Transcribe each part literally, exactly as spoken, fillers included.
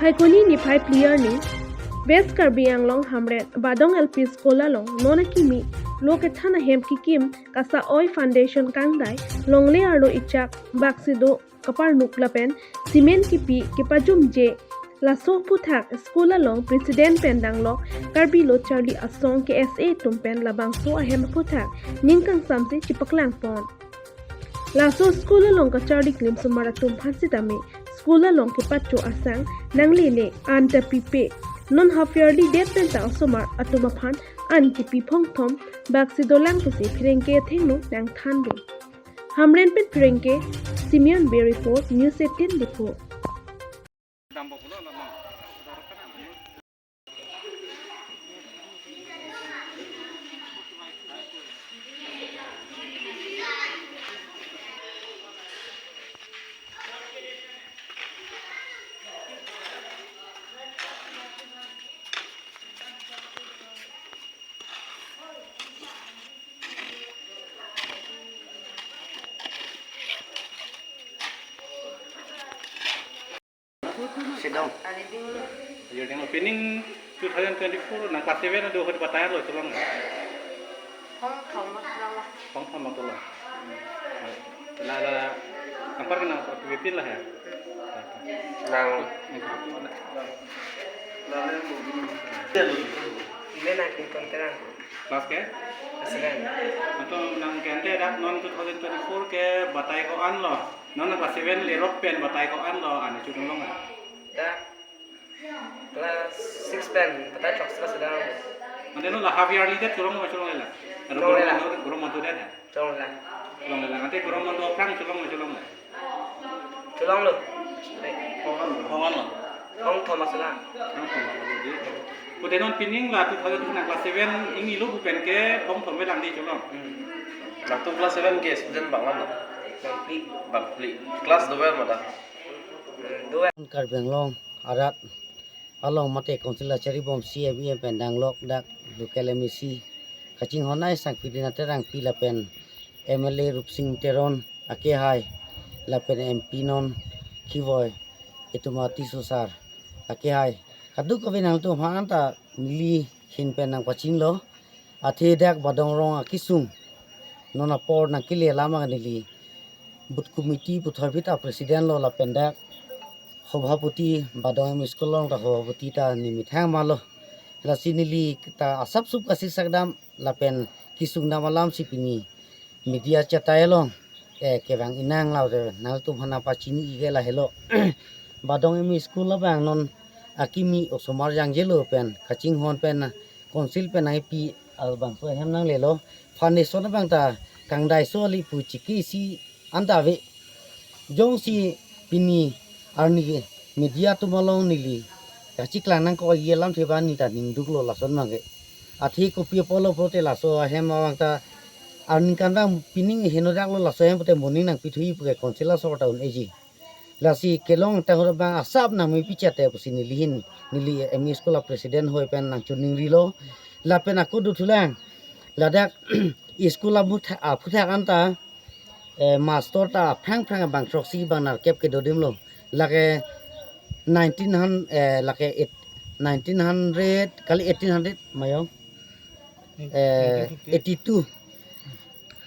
Thaikuni niphai phli arni West Karbi Anglong Hamren Badong L P School along non akimi lo kethan ahem kikim Kasa Oi Foundation kangdai longle arlo ichak baksi do kaparnuk lapen cement kipi kepajumje. Laso aphuthak school along president pen danglok Karbi Lo Charli Asong K S A atum pen labangso ahem aphuthak ning kangsamse chipaklang pon. Laso school along kacharli klim osomar atum aphan sitame school along kepacho asang nanglele an ta pipe. Non half yearly det pen ta osomar atum aphan an kipi phongthom baksi dolang pusi pherangke athengno nangthan dun. Hamren pen pherangke Simeon Bey report, News eighteen Diphu. Sidong. Jadi, pining two thousand twenty-four nang class seven do hot batai lo cholong. Hong thom lo cholong. Hong thom lo cholong. La la, anpar ke nang pipin la he. Nang. Ile nang ke kontra. Class ke? Class seven. Anto nang kente dak non two thousand twenty-four ke batai ko-an lo. Non class seven lerok pen batai ko-an lo, ane chudun long a. Dak class six pen batai chok sila sedang. Ante non la half yearly det cholong ma cholongle la? Cholongle la. Gro monto, gro monto det ha? Cholongle la. Cholongle la. Ante gro monto aphrang cholong ma cholongle? Cholong lo. Hong an lo. Hong thom asla. Hong thom asla di. Pute non pining la two thousand nang class seven ingni lo pu pen ke hong thom velang di cholong. Hmm. Latum class seven ke student bang an lo? Bang phli. Bang phli. Class dover ma da? Hmm, dover. Karbi Anglong arat along mate Council achari bom C M E M pen danglok dak local M A C kachinghon ai Sangpi Dina Terangpi lapen M L A Rupsing Teron akehai lapen M P non kevoi itum ati susar akehai kadokave nangtum aphan ta neli ahin pen nangpachini lo. Athe dak Badong rong akesung non apor nangkele alam neli booth committee puthot aphi ta president lo lapen dak Hobhapoti Badong M E School along ta Hobhapoti ta ne methang ma lo. Lasi neli ta asap sup kasik sakdam lapen kesung dam alam si pini media chatai along, eh, kevang inang lo de nangtum aphan nangpachini ik ke lahelo. Badong M E School abang non akimi osomar jangje lo pen kachinghon pen Council pen nangpi abangso ahem nanglelo. Foundation abang ta kangdai so ali pu chiki isi anta ave. Jongsi pini arni ke media atum along neli kachiklang nangkok alam theba neli ta ningduk lo lason abang ke. Athe kopi apotlo pulote laso ahem abang ta arni kandang pining henodak lo, laso ahem pute moning nangpithui pu ke Council asor ta un-eji. Lasi kelong tangor abang asap nangmepi chate pusi neli ahin, neli M E School a president hoi pen nangchoningri lo. Lapen ako dothulang. Ladak school amu tha-, aphuthak anta, eh, master ta aphrang phrang abang throksi abang nerkep kedo adim lo. Lake nineteen hundred, eh, lake eight, nineteen hundred, kali eighteen hundred, mayo. Eh, eighty-two.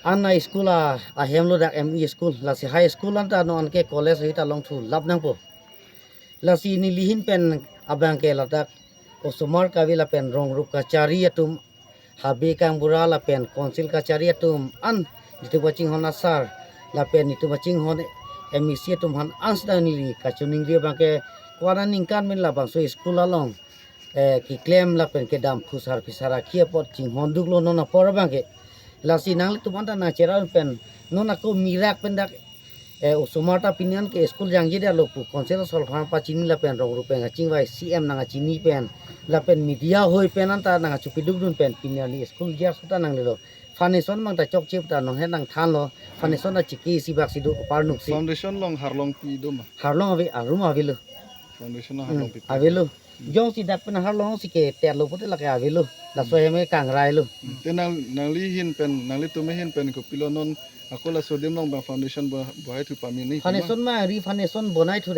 An a school a, ahem lo dak M E school. Lasi high school anta non ke college hita longthu lap nangpo. Lasi neli ahin pen abang ke ladak osomar kave lapen rong rup kachari atum, habe kangbura lapen Council kachari atum an, netum kachinghon asar lapen netum kachinghon M E C atum aphan an sita neli kachoningri abang ke ko-an aningkan pen labangso school along, eh, keklem lapen kedam phusar phisar akhei apot chinghonduk lo non apor abang ke. Lasi nanglitum anta nangcherap pen non ako mirak pen dak, eh, osomar ta pini an ke school jangje det lo pu Council asor aphan pachini lapen rong rup pen kachingvai C M nangkachini pen lapen media hoi pen anta nangkachopiduk dun pen pini arni school jia suta nanglelo. Foundation abang ta chokche ta non he nangthan lo. Foundation ta chiki isi bak si do parnuk si. Foundation along harlongpi do ma? Harlong ave, arum avelo. Foundation along Hmm, harlongpi. Avelo. Jongsi dak pen harlong si ke terlo pulote lake avelo. Laso ahem ke kangrai lo. Hmm. Te nang, nangli ahin pen, nanglitum ahin pen kopilo non ako laso adim along abang foundation bo-, bohai thu pame ni, Foundation ma ri foundation bonai thu.